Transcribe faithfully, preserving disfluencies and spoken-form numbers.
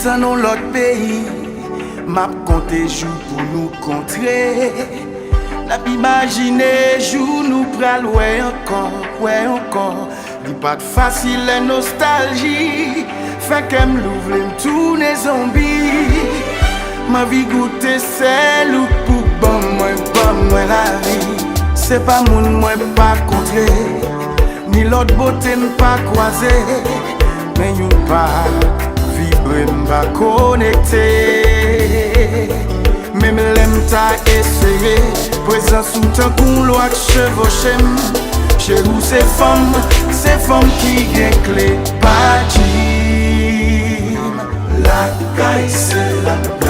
Nan yon lòt peyi, m ap konte jou pou nou kontre. N ap imajine jou nou pral wè ankò, wè ankò. Li pa t fasil lè nostalji fè kè m louvle m tounen zonbi. M anvi goute sèl ou k pou ban mwen, ban mwen lavi. Se pa moun mwen pa kontre, ni lòt bote m pa kwaze, men youn pa vibre m pa konekte. Menm lè m ta eseye, prezans ou tankou yon lwa k chevoche m. Cheri, w se fanm, se fanm ki gen kle pa di m. Lakay se la.